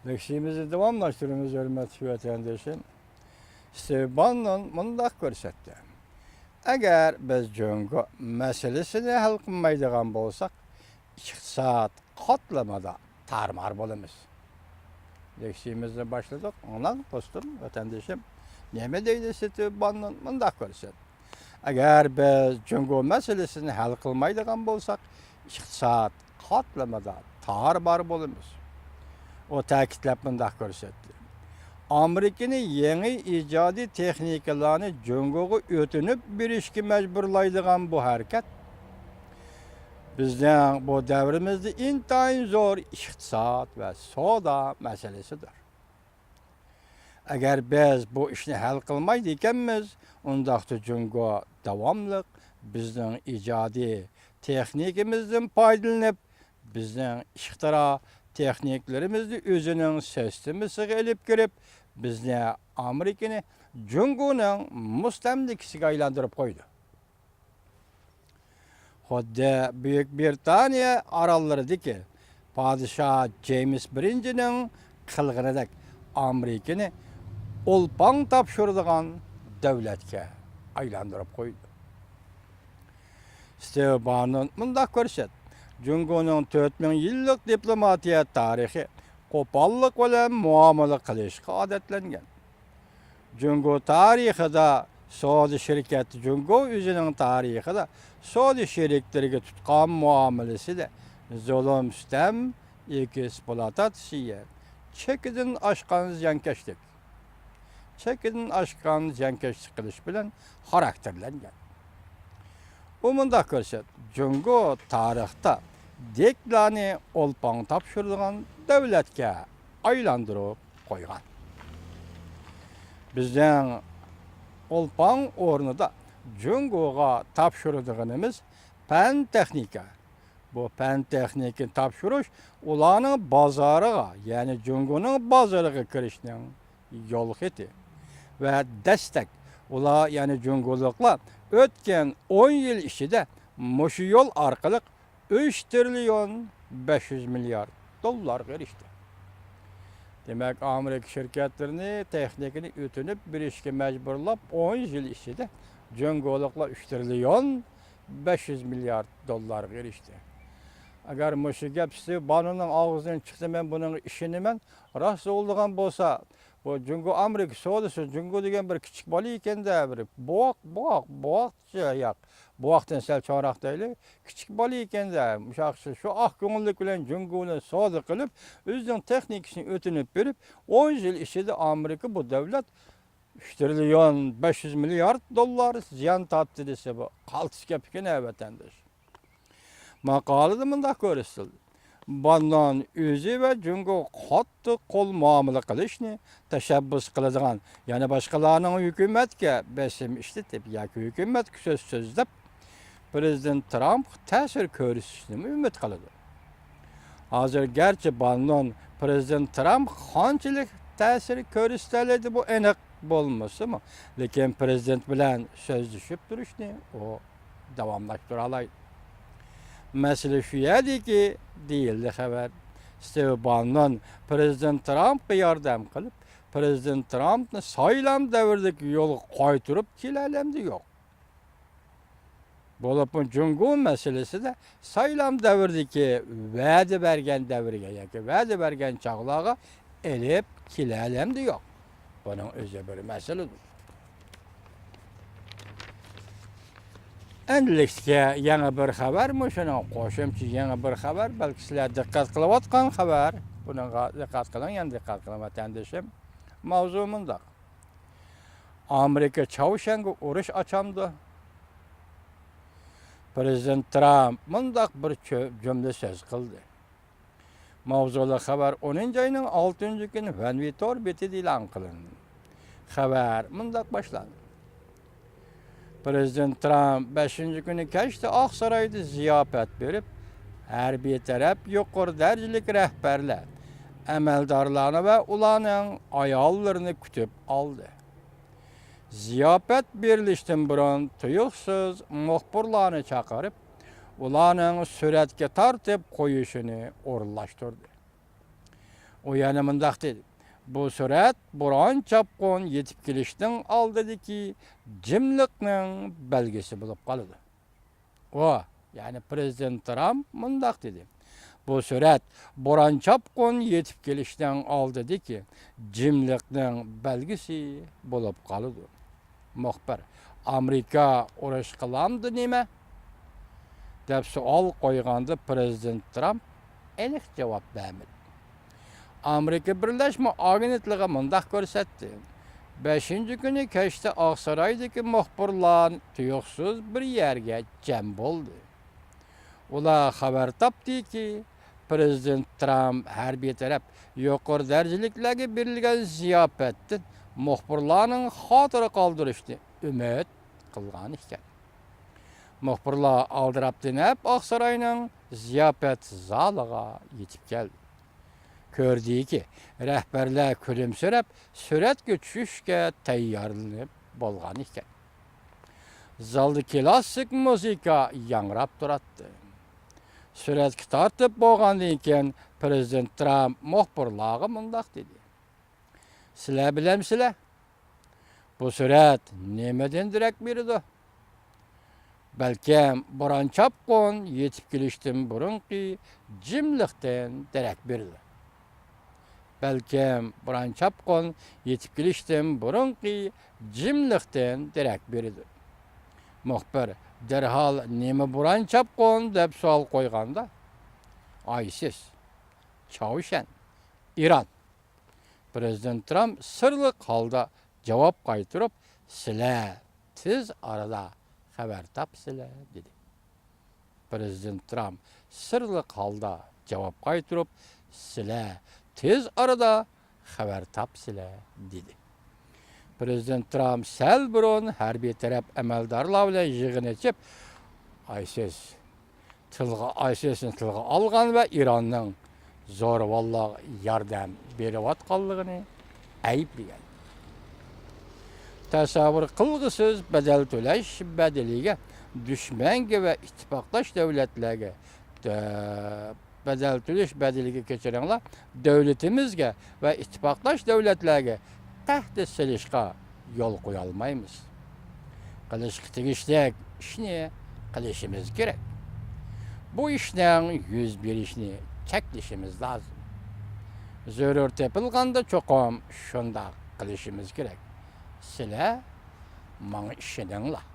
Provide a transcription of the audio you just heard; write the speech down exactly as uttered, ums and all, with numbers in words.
لېكسىيىمىزنى داۋاملاشتۇرىمىز، ھۆرمەتلىك ۋەتەندىشىم. ستىۋ باننون مۇنداق كۆرسەتتى: ئەگەر بىز جۇڭگو مەسىلىسىنى ھەل قىلمايدىغان بولساق، ئىقتىساد قاتلىمىدا تارمار بولىمىز. لېكسىيىمىزنى باشلىدۇق. ئاڭلاڭ، دوستۇم، ۋەتەندىشىم، نېمە دەيدۇ ستىۋ باننون؟ مۇنداق كۆرسەتتى: ئەگەر بىز جۇڭگو مەسىلىسىنى ھەل قىلمايدىغان بولساق، ئىقتىساد قاتلىمىدا تارمار بولىمىز. ئۇ تەكىتلەپ مۇنداق كۆرسەتتى: ئامېرىكىنى يېڭى ئىجادىي تېخنىكىلارنى جۇڭگوغا ئۆتۈنۈپ بېرىشكە مەجبۇرلايدىغان بۇ ھەرىكەت بىزنىڭ بۇ دەۋرىمىزدە ئىنتايىن زور ئىقتىساد ۋە سودا مەسىلىسىدۇر. ئەگەر بىز بۇ ئىشنى ھەل قىلمايدىكەنمىز، ئۇنداقتا جۇڭگو داۋاملىق بىزنىڭ ئىجادىي تېخنىكىمىزدىن پايدىلىنىپ، بىزنىڭ ئىختىرا تېخنىكىلىرىمىزنى ئۆزىنىڭ سىستېمىسىغا ئېلىپ كىرىپ، بىزنى، ئامېرىكىنى، جۇڭگونىڭ مۇستەملىكىسىگە ئايلاندۇرۇپ قويىدۇ. خۇددى بۈيۈك بىرىتانىيە ئاراللىرىدىكى پادىشاھ جېيمىس بىرىنچىنىڭ قىلغىنىدەك، ئامېرىكىنى ئولپاڭ تاپشۇرىدىغان دۆلەتكە ئايلاندۇرۇپ قويدى. ستىۋ باننون مۇنداق كۆرسەتتى: جۇڭگونىڭ تۆت مىڭ يىللىق دىپلوماتىيە تارىخى قوپاللىق بىلەن مۇئامىلە قىلىشقا ئادەتلەنگەن. جۇڭگو تارىخىدا سودا شىركەت، جۇڭگو ئۆزىنىڭ تارىخىدا سودا شېرىكلىرىگە تۇتقان مۇئامىلىسىدە زۇلۇم، سىتەم، ئېكسپلۇئاتاتسىيە، چېكىدىن ئاشقان زىيانكەشلىك، چېكىدىن ئاشقان زىيانكەشلىك قىلىش بىلەن خاراكتېرلەنگەن. ئۇ مۇنداق كۆرسەتتى: جۇڭگو تارىختا دىكلارنى ئولپاڭ تاپشۇرىدىغان دۆلەتكە ئايلاندۇرۇپ قويغان. بىزنىڭ ئولپاڭ ئورنىدا جۇڭگوغا تاپشۇرىدىغىنىمىز پەن تېخنىكا. بۇ پەن تېخنىكىنى تاپشۇرۇش ئۇلارنىڭ بازارىغا، يەنى جۇڭگونىڭ بازىرىغا كىرىشنىڭ يول خېتى ۋە دەستەك. ئۇلار، يەنى جۇڭگولۇقلار ئۆتكەن ئون يىل ئىچىدە مۇشۇ يول ئارقىلىق ئۈچ تىرىليون بەش يۈز مىليارد دوللارغا ئېرىشتى. دېمەك، ئامېرىكا شىركەتلىرىنى تېخنىكىنى ئۆتۈنۈپ بېرىشكە مەجبۇرلاپ، ئون يىل ئىچىدە جۇڭگولۇقلار ئۈچ تىرىليون بەش يۈز مىليارد دوللارغا ئېرىشتى. ئەگەر مۇشۇ گەپ ستىۋ باننوننىڭ ئاغزىدىن چىقتى، مەن بۇنىڭغا ئىشىنىمەن، راست بولىدىغان بولسا، بۇ جۇڭگو ئامېرىكا سودىسى، جۇڭگو دېگەن بىر كىچىك بالا ئىكەن-دە، بىر بوۋاق، بوۋاق، بوۋاقچە ياق. بوۋاقتىن سەل چوڭراق دەيلى. كىچىك بالا ئىكەن-دە، مۇشۇ، شۇ ئاق كۆڭۈللۈك بىلەن جۇڭگو بىلەن سودا قىلىپ، ئۆزىنىڭ تېخنىكىسىنى ئۆتۈنۈپ بېرىپ، ئون يىل ئىچىدە ئامېرىكا بۇ دۆلەت ئۈچ تىرىليون بەش يۈز مىليارد دوللار زىيان تارتتى دېسە، بۇ قالتىس گەپ ئىكەن، ھە، ۋەتەنداش. ماقالىدە مۇنداق كۆرسىتىلدى: باننون ئۆزى ۋە جۇڭگو قاتتىق قول مۇئامىلە قىلىشنى تەشەببۇس قىلىدىغان، يەنى باشقىلارنىڭ ھۆكۈمەتكە بېسىم ئىشلىتىپ ياكى ھۆكۈمەتكە سۆز سۆزلەپ، پىرېزىدېنت ترامپقا تەسىر كۆرسىتىشنىمۇ ئۈمىد قىلىدۇ. ھازىر گەرچە باننون پىرېزىدېنت ترامپقا قانچىلىك تەسىر كۆرسىتەلەيدۇ، بۇ ئېنىق بولمىسىمۇ، لېكىن پىرېزىدېنت بىلەن سۆزلىشىپ تۇرۇشنى ئۇ داۋاملاشتۇرالايدۇ. مەسىلە شۇ يەردىكى، دېيىلدى خەۋەر. ستىۋ باننون پىرېزىدېنت ترامپقا ياردەم قىلىپ، پىرېزىدېنت ترامپنى سايلام دەۋرىدىكى يولغا قايتۇرۇپ كېلەلەمدۇ؟ يوق. بولۇپمۇ جۇڭگو مەسىلىسىدە سايلام دەۋرىدىكى ۋەدە بەرگەن دەۋرگە ياكى ۋەدە بەرگەن چاغلارغا ئېلىپ كېلەلەمدۇ؟ يوق. بۇنىڭ ئۆزى بىر مەسىلىدۇر. ئەمدىلىكتىكى يېڭى بىر خەۋەر، مۇشۇنىڭ قوشۇمچە يېڭى بىر خەۋەر، بەلكى سىلەر دىققەت قىلىۋاتقان خەۋەر. بۇنىڭغا دىققەت قىلىڭ، يەنە دىققەت قىلىڭ، ۋەتەندىشىم. ماۋزۇ مۇنداق. ئامېرىكا چاۋشيەنگە ئۇرۇش ئاچامدۇ؟ پىرېزىدېنت ترامپ مۇنداق بىر چۆ-، جۈملە سۆز قىلدى. ماۋزۇلۇق خەۋەر ئونىنچى ئاينىڭ ئالتىنچى كۈنى ۋەنۋى تور بېتىدە ئېلان قىلىندى. خەۋەر مۇنداق باشلاندى. پىرېزىدېنت ترامپ بەشىنچى كۈنى كەچتە ئاقسارايدا زىياپەت بېرىپ، ھەربىي تەرەپ يۇقىرى دەرىجىلىك رەھبەرلەر، ئەمەلدارلارنى ۋە ئۇلارنىڭ ئاياللىرىنى كۈتۈپ ئالدى. زىياپەت بېرىلىشتىن بۇرۇن تۇيۇقسىز مۇخبىرلارنى چاقىرىپ، ئۇلارنىڭ سۈرەتكە تارتىپ قويۇشىنى ئورۇنلاشتۇردى. ئۇ يەنە مۇنداق دېدى: «بۇ سۈرەت بوران-چاپقۇن يېتىپ كېلىشنىڭ ئالدىدىكى جىملىقنىڭ بەلگىسى بولۇپ قالىدۇ.» ئۇ، يەنى پىرېزىدېنت ترامپ مۇنداق دېدى: «بۇ سۈرەت بوران-چاپقۇن يېتىپ كېلىشنىڭ ئالدىدىكى جىملىقنىڭ بەلگىسى بولۇپ قالىدۇ.» مۇخبىر: «ئامېرىكا ئۇرۇش قىلامدۇ نېمە؟» دەپ سوئال قويغاندا، پىرېزىدېنت ترامپ ئېنىق جاۋاب بەرمىدى. ئامېرىكا بىرلەشمە ئاگېنتلىقى مۇنداق كۆرسەتتى: بەشىنچى كۈنى كەچتە ئاقسارايدىكى مۇخبىرلار تۇيۇقسىز بىر يەرگە جەم بولدى. ئۇلار خەۋەر تاپتىكى، پىرېزىدېنت ترامپ ھەربىي تەرەپ يۇقىرى دەرىجىلىكلەرگە بېرىلگەن زىياپەتتىن مۇخبىرلارنىڭ خاتىرە قالدۇرۇشنى ئۈمىد قىلغان ئىكەن. مۇخبىرلار ئالدىراپ-تېنەپ ئاقساراينىڭ زىياپەت زالىغا يېتىپ كەلدى. كۆردىكى، رەھبەرلەر كۈلۈمسىرەپ سۈرەتكە چۈشۈشكە تەييارلىنىپ بولغان ئىكەن. زالدا كلاسسىك مۇزىكا ياڭراپ تۇراتتى. سۈرەتكە تارتىپ بولغاندىن كېيىن، پىرېزىدېنت ترامپ مۇخبىرلارغا مۇنداق دېدى: «سىلەر بىلەمسىلەر، بۇ سۈرەت نېمىدىن دېرەك بېرىدۇ؟ بەلكىم بوران-چاپقۇن يېتىپ كېلىشتىن بۇرۇنقى جىملىقتىن دېرەك بېرىدۇ. بەلكىم بوران-چاپقۇن يېتىپ كېلىشتىن بۇرۇنقى جىملىقتىن دېرەك بېرىدۇ.» مۇخبىر دەرھال: «نېمە بوران-چاپقۇن؟» دەپ سوئال قويغاندا، «ئايسىس، چاۋشيەن، ئىران.» پىرېزىدېنت ترامپ سىرلىق ھالدا جاۋاب قايتۇرۇپ، «سىلەر تېز ئارىدا خەۋەر تاپىسىلەر» دېدى. پىرېزىدېنت ترامپ سىرلىق ھالدا جاۋاب قايتۇرۇپ، «سىلەر تېز ئارىدا خەۋەر تاپىسىلەر» دېدى. پىرېزىدېنت ترامپ سەل بۇرۇن ھەربىي تەرەپ ئەمەلدارلار بىلەن يىغىن ئېچىپ، ئايسىس تىلغا، ئايسىسنى تىلغا ئالغان ۋە ئىراننىڭ زورىۋاللارغا ياردەم بېرىۋاتقانلىقىنى ئەيىبلىگەن. تەسەۋۋۇر قىلغۇسىز بەدەل تۆلەش بەدىلىگە دۈشمەنگە ۋە ئىتتىپاقداش دۆلەتلەرگە، دە-، بەدەل تۆلەش بەدىلىگە، كەچۈرۈڭلار، دۆلىتىمىزگە ۋە ئىتتىپاقداش دۆلەتلەرگە تەھدىت سېلىشقا يول قويالمايمىز. قىلىشقا تېگىشلىك ئىشنى قىلىشىمىز كېرەك. بۇ ئىشنىڭ يۈز بېرىشىنى چەكلىشىمىز لازىم. زۆرۈر تېپىلغاندا چوقۇم شۇنداق قىلىشىمىز كېرەك. سىلەر ماڭا ئىشىنىڭلار.